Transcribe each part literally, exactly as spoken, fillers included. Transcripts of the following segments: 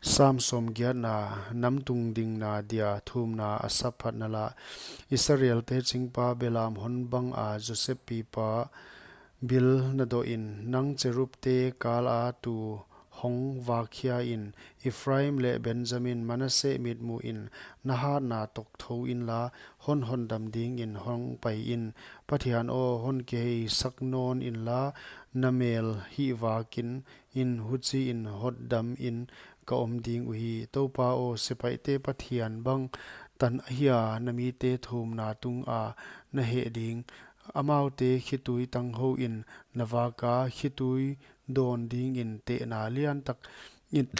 Sam sawmgiatna. Nam tungdingna dia thumna. Asaph phatna la. Israelte chingpa belam hon banga Joseph pipa bil na doh in, nang cherubte kala tu hong vak khia in, Ephraim leh Benjamin, Manasseh mitmuhin na hatna tawk thou inla, hon hondam dingin hong pai in. Pathian aw, hon kiheisak nawn inla, na mel hihvakin in, huchiin hotdamin ka om ding uhi. Toupa aw, sepaihte Pathian, bangtan ahia na mite thumna tunga na heh ding? Amaute khitui tanghouin na vaka, khitui dawn dingin tehna liantak in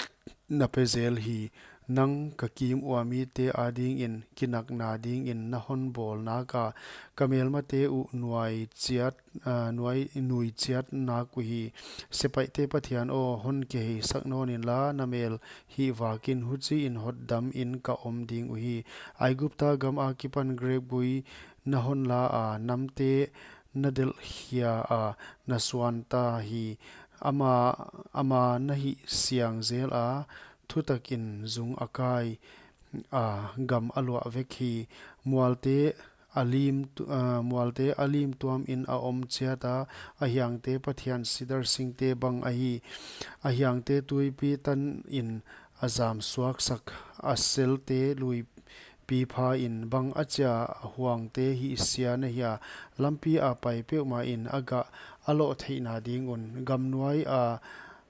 na pe zel hi. Nang ka kim ua mite adingin kinakna dingin na hon bawl naka, ka melmate uh nuai chiat, ah, nuai, nui chiat nak uhi. Sepaihte Pathian aw, hon kiheisak nawn inla, na mel hihvakin, huchiin hotdamin ka om ding uhi. Aigupta gam akipan grep gui na hon la a, namte na delhkhia a, na suan ta hi. Ama, ama na hihsiang zel a, thutakin zung a kai a, gam a luah vek hi. Mualte a lim tu-, ah, mualte a lim tuamin a om chiat a, a hiangte Pathian sidar singte bang ahi. A hiangte tuipi tanin a zam suaksak, a selte lui pi phain. Bang achia huangte hihsia na hia? Lampi a pai peuhmahin a gah a loh theihna ding un. Gamnuai a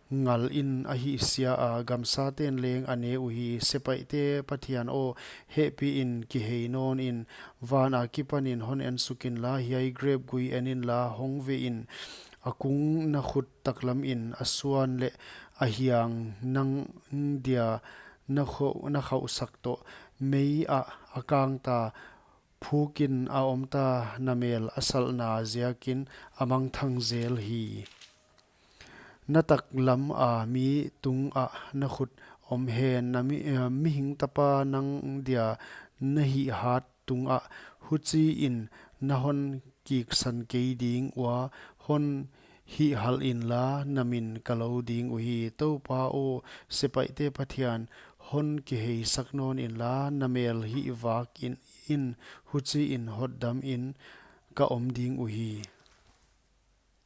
ngalin a hihsia a, gamsaten leng a ne uhi. Sepaihte Pathian aw, hehpihin kihei nawnin, van akipanin hon ensuk inla, hiai grep gui en inla, hong ve in. A kung na khut taklamin, a suan leh a hiang nang dia na khauh, na khauhsak toh, mei ah a kang ta, phukin a om ta, na mel a salhna ziakin a mangthang zel hi. Na taklam a mi tungah na khut om hen, na mi, eh, mihing tapa nang dia na hihhat tungah, huchiin na hon kiksan kei ding ua, hon hihhalh inla, na min ka lo ding uhi. Toupa aw, sepaihte Pathian, hon kiheisak nawn inla, na mel hihvakin, huchiin hotdamin ka om ding uhi.